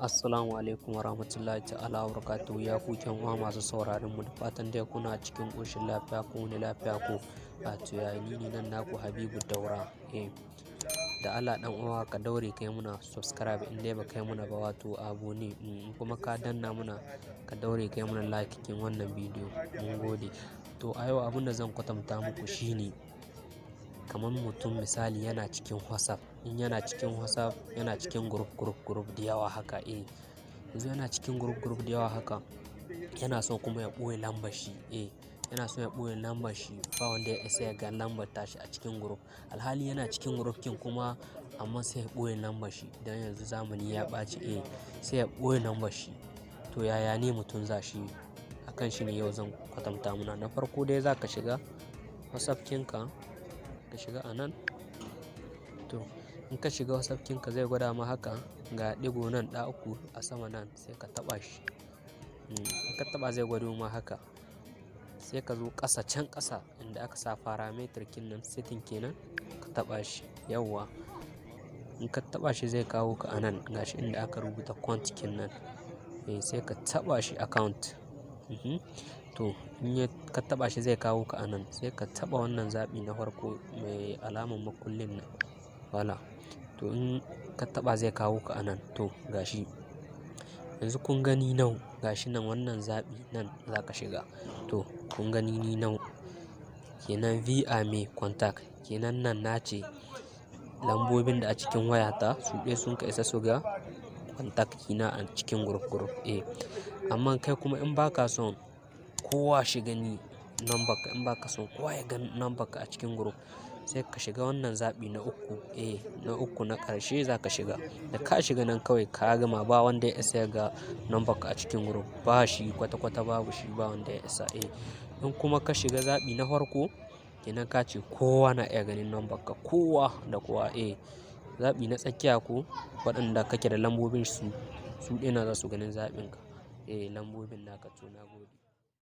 Assalamu alaikum warahmatullahi ta'ala wabarakatuhu. Ya ku ƴan uwa masu sauraron mu, da fatan dai kuna cikin ƙoshin lafiya ko wani lafiya ko wato ya ni ne nan naku Habibu Daura. Da Allah ɗan uwa ka daure kai muna subscribe in dai ba kai muna ba, wato abone, in kuma ka danna muna, ka daure kai muna like cikin wannan bidiyo. Mun gode. To, a yau abin da zan kwatanta muku shine kamar mutum misali yana cikin WhatsApp. In yana cikin WhatsApp, yana cikin group, group, group da yawa haka. Yanzu yana cikin group, group da yawa haka, yana son kuma ya ɓoye lambar shi. Yana son ya ɓoye lambar shi, ba wanda ya isa ya ga lambar tashi a cikin group. Alhali yana cikin group kin kuma, amma sai ya ɓoye lambar shi don yanzu zamani ya ɓaci. Sai ya ɓoye lambar shi. To, yaya ne mutum za shi? Akan shi ne yau zan kwatanta muna. Na farko dai za ka shiga WhatsApp kinka, ka shiga a nan. To, in ka shiga WhatsApp kinka, zai gwada ma haka, ga ɗigo nan ɗa uku a sama nan, sai ka taɓa shi. In ka taɓa, zai gwado ma haka. Sai ka zo ƙasa, can ƙasa, inda aka sa paramètres kin nan, setting kenan, ka taɓa shi. Yauwa. In ka taɓa shi, zai kawo ka a nan, gashi inda aka rubuta compte kin nan. Sai ka taɓa shi, account. To, in ya ka taɓa shi, zai kawo ka a nan. Sai ka taɓa wannan zaɓi na farko mai alamar makullin nan. Voilà. To, in ka taɓa, zai kawo ka a nan. To, gashi. Yanzu kun gani nau, gashi nan wannan zaɓi nan za ka shiga. To, kun gani ni nau. Kenan vue mes contacts. Kenan nan na ce lambobin da a cikin wayata su ɗaya sun ka isa su ga contact kina a cikin group, group. Amma kai kuma in ba ka son kowa shi gani number ka, in ba ka son kowa ya gan number ka a cikin group, sai ka shiga wannan zaɓi na uku. Na uku, na ƙarshe za ka shiga. Da ka shiga nan kawai ka gama, ba wanda ya isa ya ga number ka a cikin group. Ba shi kwata-kwata, babu shi, ba wanda ya isa. In kuma ka shiga zaɓi na farko, kenan ka ce kowa na iya ganin number ka, kowa da kowa. Zaɓi na tsakiya ko waɗanda kake da lambobin su, su ɗaya na za su ganin zaɓin ka. Lambobin naka. To, na gode.